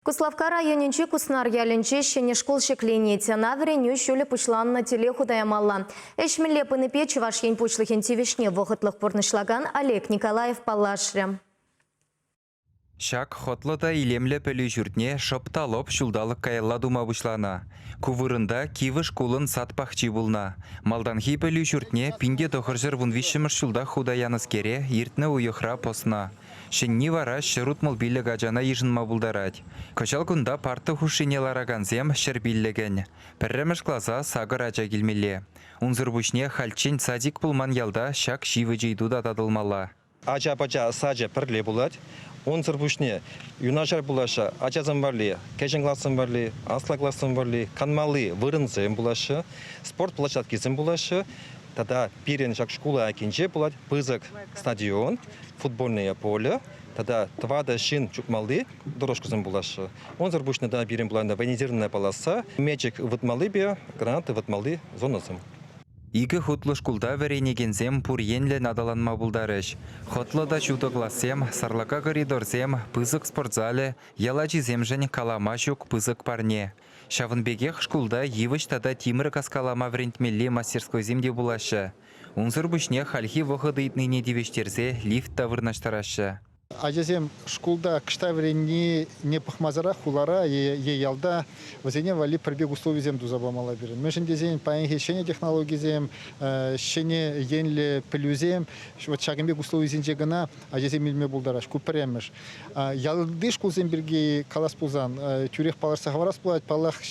Куславкка районӗнчи Куснар ялӗнче ҫӗнӗ шкул ҫӗкленет. Ӑна вӗренӳ ҫулӗ пуҫланнӑ тӗле хута ямалла. Ӗҫ мӗнле пынипе Чӑваш Ен Пуҫлӑхӗн тивӗҫне вӑхӑтлӑх пурнӑҫлакан Олег Николаев паллашрӗ. Ҫак хӑтлӑ та илемлӗ пӗлӳ ҫуртне шӑп та лӑп ҫулталӑк каялла тума пуҫланӑ. Ку вырӑнта кивӗ шкулӑн сад пахчи пулнӑ. Малтанхи пӗлӳ ҫуртне 1913-мӗш ҫултах хута янӑскере иртнӗ уйӑхра пӑснӑ. Ҫӗнни вара 165 ачана йышӑнма пултарать. Кӑҫал кунта парта хушшине ларакансем 105-ӗн. Пӗрремӗш класа сакӑр ача килмелле. Унсӑр пуҫне хальччен садик пулман ялта ҫак ҫивӗч ыйту та татӑлмалла. Ача-пӑча сачӗ пӗрле пулать. Унсӑр пуҫне юнашар пулаҫҫӗ ачасем валли, кӗҫӗн классем валли, аслӑ классем валли канмалли вырӑнсем пулаҫҫӗ, спорт площадкисем пулаҫҫӗ. Тата пирӗн ҫак шкул айккинче пулать пысӑк стадион, футбольное поле тата тӑватӑ ҫын чупмалли дорожкӑсем пулаҫҫӗ. Унсӑр пуҫне тата пирӗн планда военизированная полоса, мечӗк ывӑтмаллипе граната ывӑтмалли зонӑсем. Икӗ хутлӑ шкулта вӗренекенсем пур енлӗн аталанма пултарӗҫ. Хӑтлӑ та ҫутӑ классем, сарлака коридорсем, пысӑк спортзалӗ ял ачисемшӗн калама ҫук пысӑк парне. Ҫавӑн пекех шкулта йывӑҫ тата тимӗр каскалама вӗрентмелли мастерскойсем те пулаҫҫӗ. Унсӑр пуҫне хальхи вӑхӑт ыйтнине тивӗҫтерсе лифт та вырнаҫтараҫҫӗ. Ачасем шкулта кӑшта вӗреннине пӑхмасӑрах хулара е ялта вӗсене валли пӗр пек условисем туса памалла пирӗн. Мӗншӗн тесен паянхи ҫӗнӗ технологисем, ҫӗнӗ енлӗ пӗлӳсем вот ҫакӑн пек условисенче кӑна ачасем илме пултараҫҫӗ. Ку пӗрремӗш. Ялти шкулсем пирки калас пулсан, тӳрех палӑртса хӑварас пулать, паллах,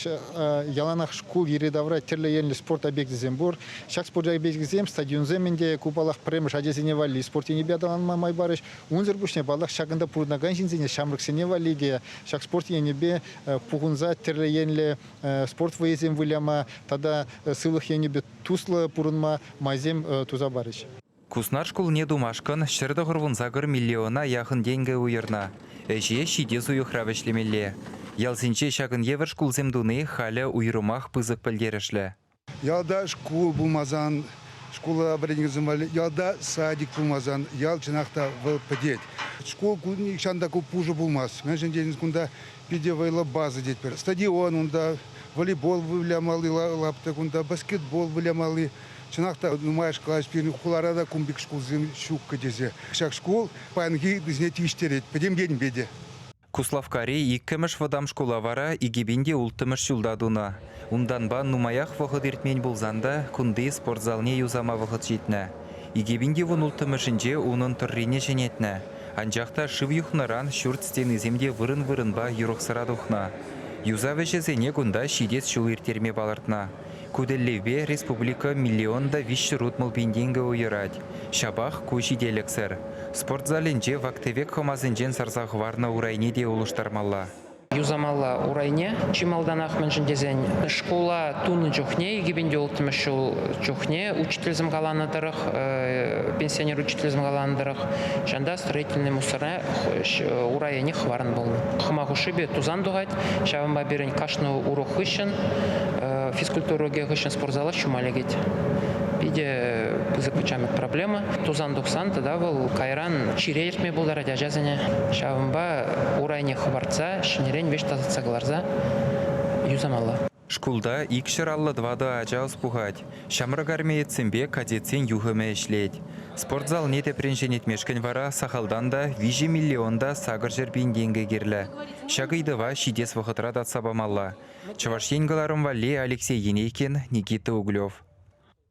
яланах шкул йӗри-тавра тӗрлӗ енлӗ спорт объекчӗсем пур. Ҫак спорт объекчӗсем, стадионсем ӗнтӗ, ку, паллах, пӗрремӗш ачасене валли спорт енӗпе аталанма май парӗҫ. Унсӑр пуҫне, паллах, ҫакӑнта пурӑнакан ҫынсене, ҫамрӑксене валли те ҫак спорт енӗпе пухӑнса тӗрлӗ енлӗ спорт вӑййисем выляма тата сывлӑх енӗпе туслӑ пурӑнма майсем туса парӗҫ. Куснар шкулне тумашкӑн 198 миллиона яхӑн тенкӗ уйӑрнӑ. Ӗҫе ҫитес уйӑхра вӗҫлемелле. Ялсенче ҫакӑн евӗр шкулсем туни халӗ уйрӑмах пысӑк пӗлтерӗшлӗ. Ялта шкул пулмасан, шкула вӗренекенсем валли ялта садик пулмасан ял чӑнах та вӑл пӗтет. Шкул нихҫан та ку пушӑ пулмасть. Мӗншӗн тесен кунта питӗ вӑйлӑ база тетпӗр. Стадион унта, волейбол вылямалли лаптӑк унта, баскетбол вылямалли. Чӑнах та, нумай школ пирӗн хулара та кун пек шкулсем ҫуккӑ тесе. Ҫак шкул паянхи вӗсене тивӗҫтерет пӗтӗм енпе те. Куславккари иккӗмӗш вӑтам шкула вара 2006-мӗш ҫулта тунӑ. Унтанпа нумаях вӑхӑт иртмен пулсан та кунти спорт залне юсама вӑхӑт ҫитнӗ. 2016-мӗшӗнче унӑн тӑррине ҫӗнетнӗ. Анчах та шыв юхнӑран ҫурт стенисем те вырӑн-вырӑнпа юрӑхсӑра тухнӑ. Юсав ӗҫӗсене кунта ҫитес ҫул ирттерме палӑртнӑ. Ку тӗллевпе республика миллион та 360 пин тенкӗ уйӑрать. Ҫапах ку ҫителӗксӗр. Спорт залӗнче вак-тӗвек хӑмасенчен сарса хӑварнӑ урайне те улӑштармалла. Юсамалла урайне чи малтанах, мӗншӗн тесен шкула тунӑ чухне 2006 ҫул чухне учительсем каланӑ тӑрӑх, пенсионер учительсем каланӑ тӑрӑх, ҫанта строительный мусора урайне хӑварнӑ пулнӑ. Хӑма хушшипе тусан тухать, ҫавӑнпа пирӗн кашни урок хыҫҫӑн, физкультура урокӗ хыҫҫӑн спортзала ҫума лекет. Питӗ пысӑк пычамӗк проблема. Тусан тухсан тата вӑл кайран чире ертме пултарать ачасене. Ҫавӑнпа урайне хӑпартса, ҫӗнӗрен веҫ тасатса кӑларса юсамалла. Шкулта 254 ача ӑс пухать. Ҫамрӑк армеецсемпе кадетсен юхӑмӗ ӗҫлет. Спорт залне тӗпрен ҫӗнетмешкӗн вара сахалтан та 3 миллион та 800 пин тенкӗ кирлӗ. Ҫак ыйтӑва ҫитес вӑхӑтра татса памалла. Чӑваш Ен кӑларӑм валли Алексей Енейкин, Никита Углев.